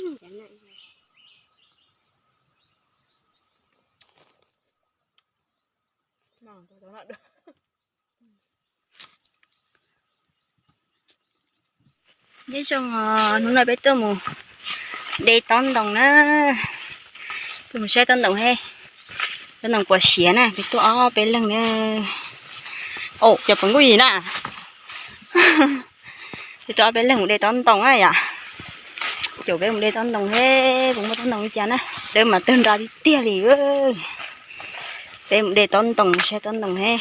Nyob zoo, hnub no peb tuaj mus de tob ntoos na, tuaj mus saib tob ntoos he, tob ntoos puas siav na, peb tuaj ob peb leeg na. Au, cov pom nkuj yim na. Peb tuaj ob peb leeg mus de tob ntoos na yom. Caum peb mus de tob ntoos he, puas muaj tob ntoos li cas na, dawb mas tawg nra tiag tiag li. Peb mus de tob ntoos, saib tob ntoos he,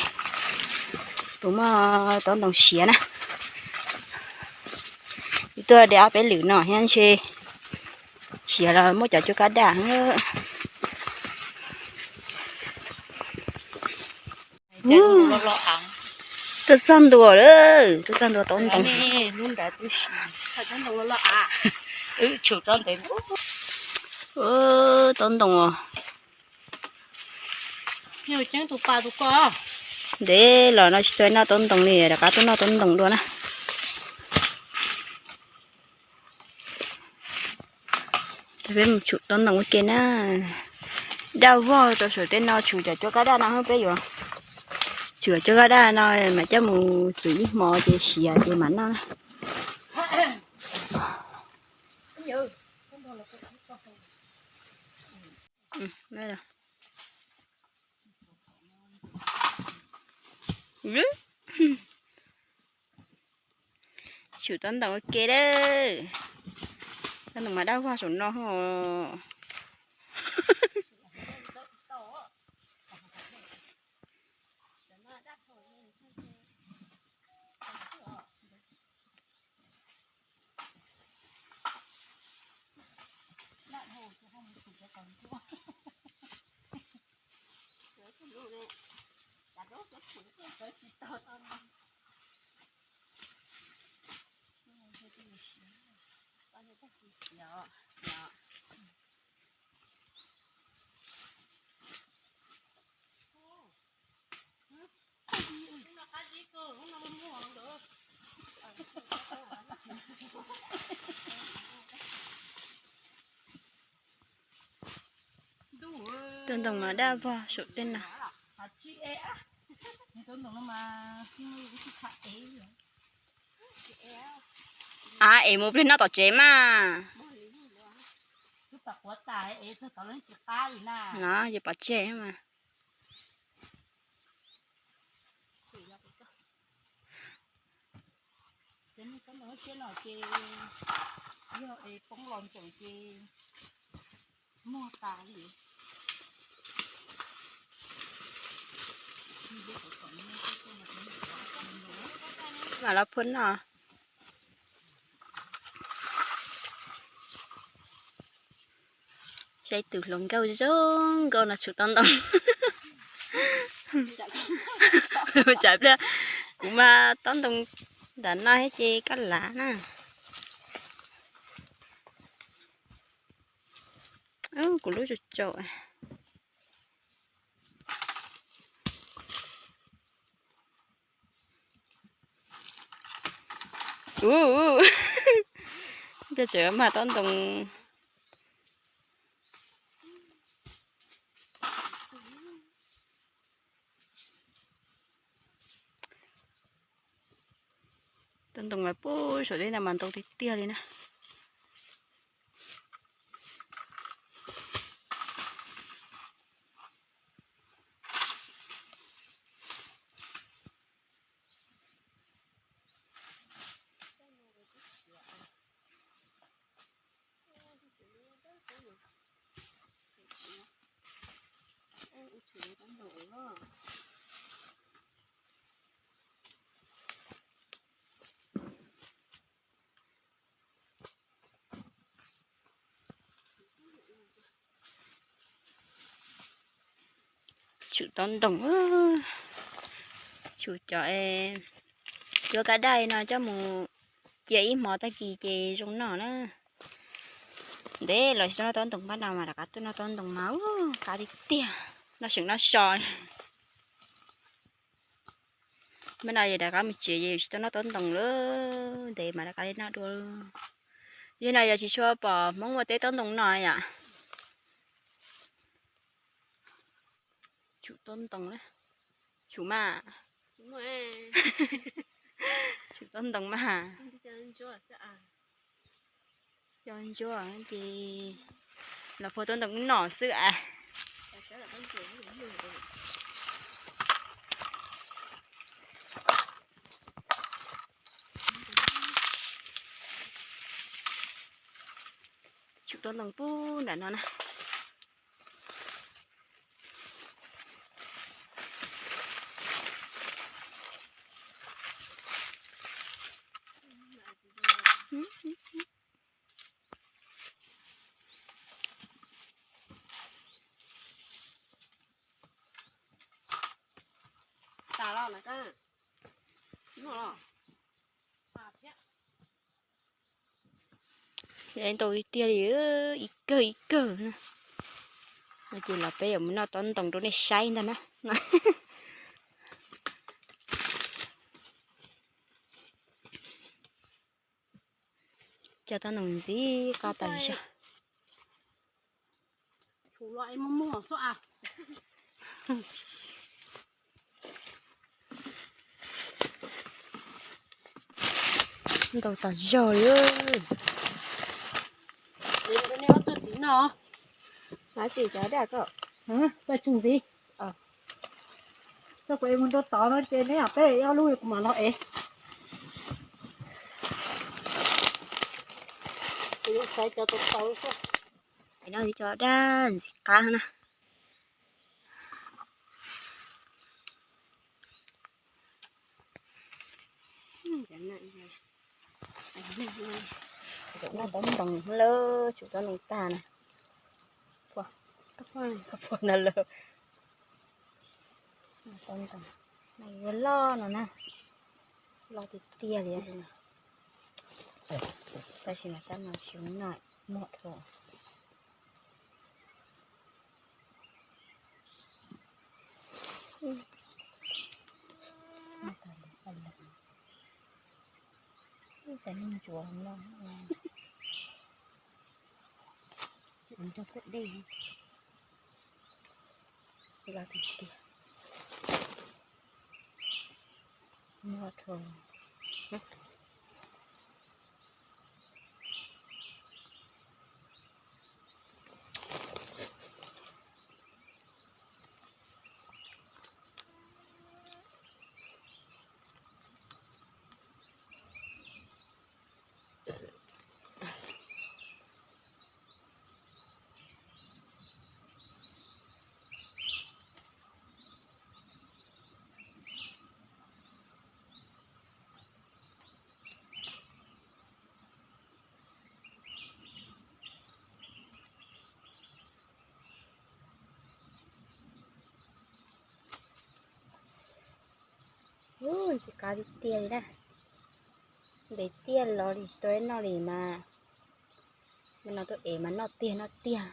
puas muaj tob ntoos siav na. Peb tuaj de ob peb lwm no thiab ntshe siav los muab cov cuab kab daj. Tuaj txog ntua lawm, tuaj txog ntua tob ntoos. Tob ntoos os. Ntev los no tsis tau noj tob ntoos li, rov qab tuaj noj tob ntoos dua na. Peb mus tshum tob ntoos ua ke na. Daj vog rau saum tej no, tshum cov cuab kab daj no, peb yuav tshum cov cuab kab daj no mam coj mus xwm ib hmo ces siav ces mam noj na. Tshum tob ntoos ua ke lawm. Tob ntoos mas daj vog saum no os. Tob ntoos mas daj vog saum tej no. A, es mus pliag noj tom tsev mas. No ces pov tseg mas. Ces nej cov no ces yog es poob los ntsaum ces muag tas li. Mam los phua noj. Saib tus hluas nkauj zoo nkauj no tshum tob ntoos. Tsam pliag kuv mas tob ntoos ntawm no thiab ces koj lav na. Kuv lub tsaus tsaus. Ua, tseem mag tob ntoos. Tob ntoos mas puag saum tej no mas ntau tiag tiag li na. Tshum tob ntoos, tshum cov cuab kab daj no coj mus cia ib hmo tag kis ces zoo noj na. Ntev los tsis tau noj tob ntoos, pab no mas rov qab tuaj noj tob ntoos mas qab tiag tiag, noj seem noj so li. Pab no yus rov qab mus tsev ces yus tsis tau noj tob ntoos lawm, ntev mas rov qab li noj dua. Yog no yog tsis tshua pom Hmoob ua teb taub ntoo no yom. Tsum taub ntoo na. Tsum mas. Tsum taub ntoo mas. Cov ntsuag ces los phua taub ntoo noj xwb as. Tsum taub ntoo pub nram no na. Tas los na koj. Noj los. Ntau tiag li, ib kawg ib kawg na. No ces los peb yuav mus noj taub ntoo rau nej saib ntag na. Cov taub ntoo ntxim qab tas zog. Ntau tas zog li. Nej ob tug txiv no, hnav tsis cov daj ko, txhob tshee ntxiv. Txhob kuv es mus nrau tod no ces neb ob peb ob lub kuv mam los ev. Kuv yuav xaiv cov tau tau xwb. Es no cov daj ntxim qab na. Noj taub ntoo lawm, tsum taub ntoo tag na. Koj pom no lawm. Taub ntoo yuav loj no na, loj tiag tiag li. Tab sis mas sab no tsis noj, muag dhau. Cov neeg ntsuav no, nrog kuj dej, loj tiag tiag, muag dhau. Ub, ntxim qab tiag tiag li na. Ntev tiag los li rau noj li mas. Nim no tuaj ev mas noj tiag noj tiag.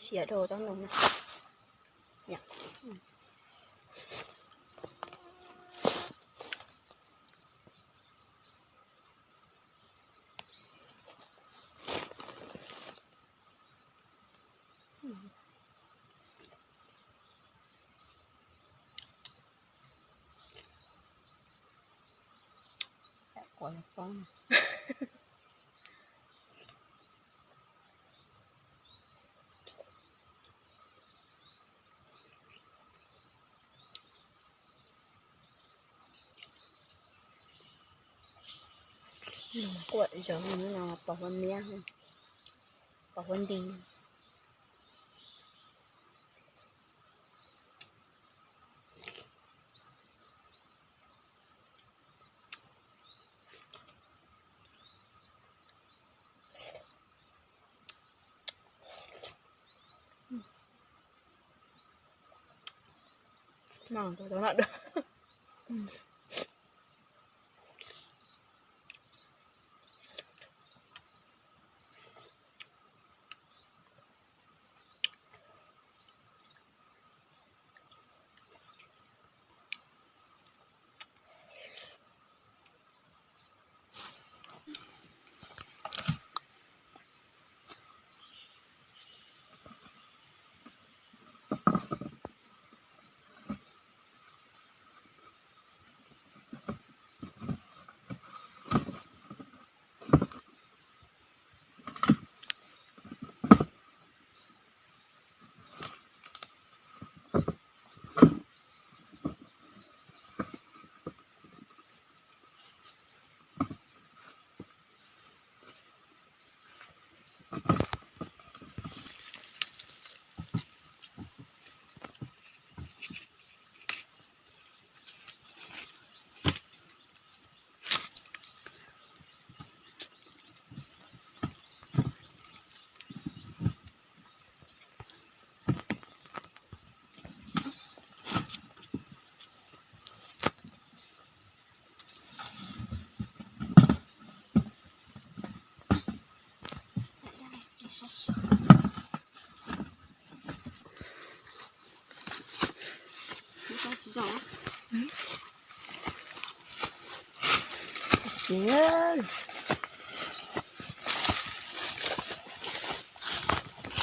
Siav dhau taub ntoo na. Kuam zoov no pos huab miab, pos huab nti. No, no, no. Ces